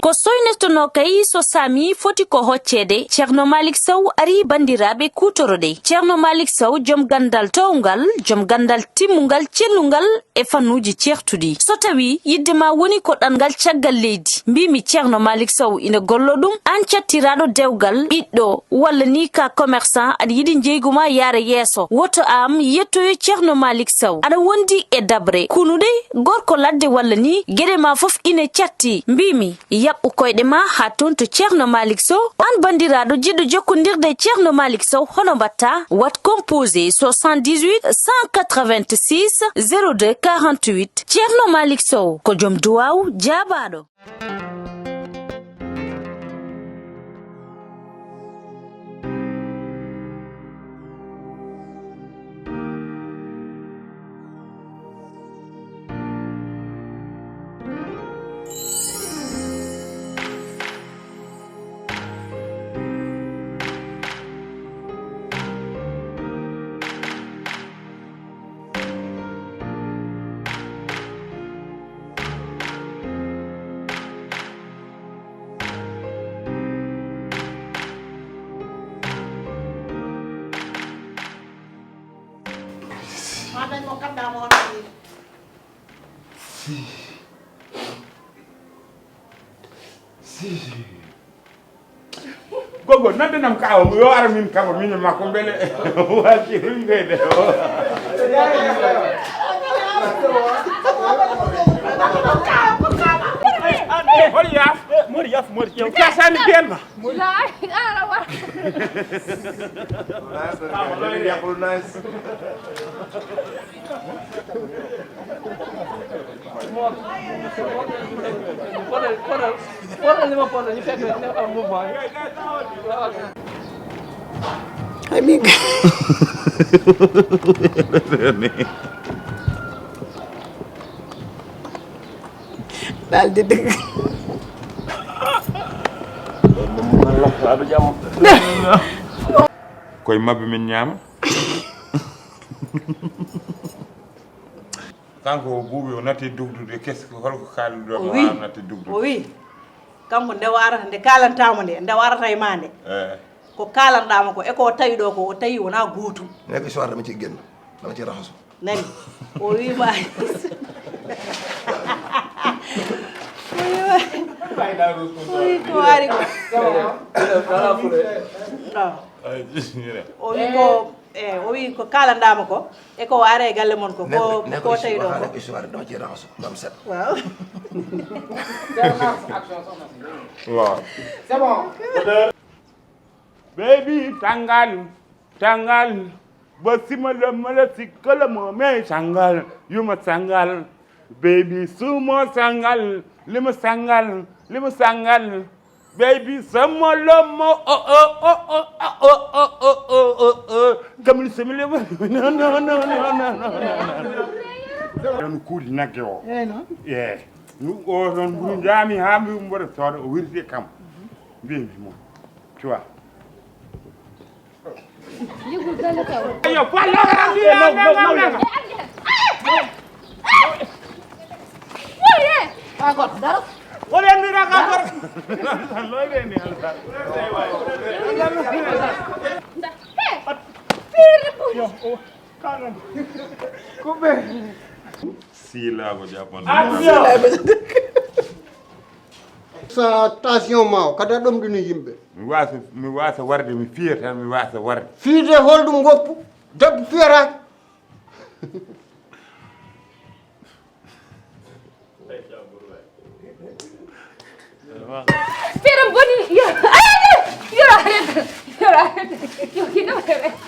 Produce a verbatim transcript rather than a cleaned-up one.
Ko soynetonoo kay so saami foti ko hocceede, Ceerno Maalik Sow arii banndiraaɓe kuutoroɗe. Ceerno Maalik Sow, jom ganndal toowngal, jom ganndal timmungal, cellungal e fannuuji ceertuɗi. So tawii yiɗde ma woni ko ɗanngal caggal leydi, mbiimi Ceerno Maalik Sow ina golloo ɗum, aan cattiraaɗo dewgal, ɓiɗɗo, walla ni ka commerçant, aɗa yiɗi njeygu ma yaara yeeso, woto aan yettoyo Ceerno Maalik Sow. Aɗa wondi e daɓre, kunuɗe, gorko ladde walla ni, geɗe ma fof ina catti. Mbiimi, yaɓɓu koyɗe ma haa toon to Ceerno Maalik Sow. Aan banndiraaɗo jiɗɗo jokkondirde e Ceerno Maalik Sow, hono mbaɗtaa? Waɗ composé soixante-dix-huit cent quatre-vingt-six zéro deux quarante-huit. Ceerno Maalik Sow ko jom duwaaw jaabaaɗo. Ma dañ mo kadda mo on. Si. Si. Gogo, noddanam kaawa mo yo ara min kaba min e makko mbele wati hulɓede o. Hol yaaf? Mori yaaf, mori yaaf. Kasani biyen ma. Laay, ala wa. Nice, nice. Ay, min. Daalde dëgg. Koye mabbe min ñaama. Kanko o buuɓi, o natti dugdude, qu'est-ce que, holko kaalduɗo? O mo wi, haa natti dugdude? O wi, kanko nde o arata, nde kaalantamo nde, nde o arata e ma nde. Eh. Ko kaalanɗamo ko, e ko o tawi ɗo ko, o tawi wona gootum. Ne ko histoire dama ci génn, dama ci raxasu. Nani? O wi ma. O wi ma. O wi ko ari ko. Non. O wi ko, eh, o wi ko kaalanɗamo ko. E ko o ara e galle mon ko, ko, ko tawi ɗo ko. Histoire dama ci raxasu, bam set. Waaw. Waaw. C'est bon. Baby, tangal, tangal. Bo sima lo mala sikala mo me tangal. Yuma tangal. Baby, sumo tangal. Lima tangal. Lima tangal. Baby, sama lomo, oh, oh, oh, oh, oh, oh, oh, oh, oh, oh, oh. Kamli semi lomo. No, no, no, no, no, no, no, no. Ɗon kuuɗi nagge o. Eyi, noon. Eyi. Ɗum o ɗon mburu njaami haa mi ummora sooda o wirdi kam. Mbimi mo. Tu vois. Ayo, fallo, no, no, no, no. Wole mi raga gor. Loyde ni alfa. Yo, o, kanon. Ko be. Sila ko Japan. Sa tension ma o, kada ɗomɗini yimɓe. Mi wasa, mi wasa warde, mi fiya tan, mi wasa warde. Fiide holɗum goppu? Debbo fiyataake. Pero boni, yo, ay, yo, arrête, yo, arrête, yo, arrête.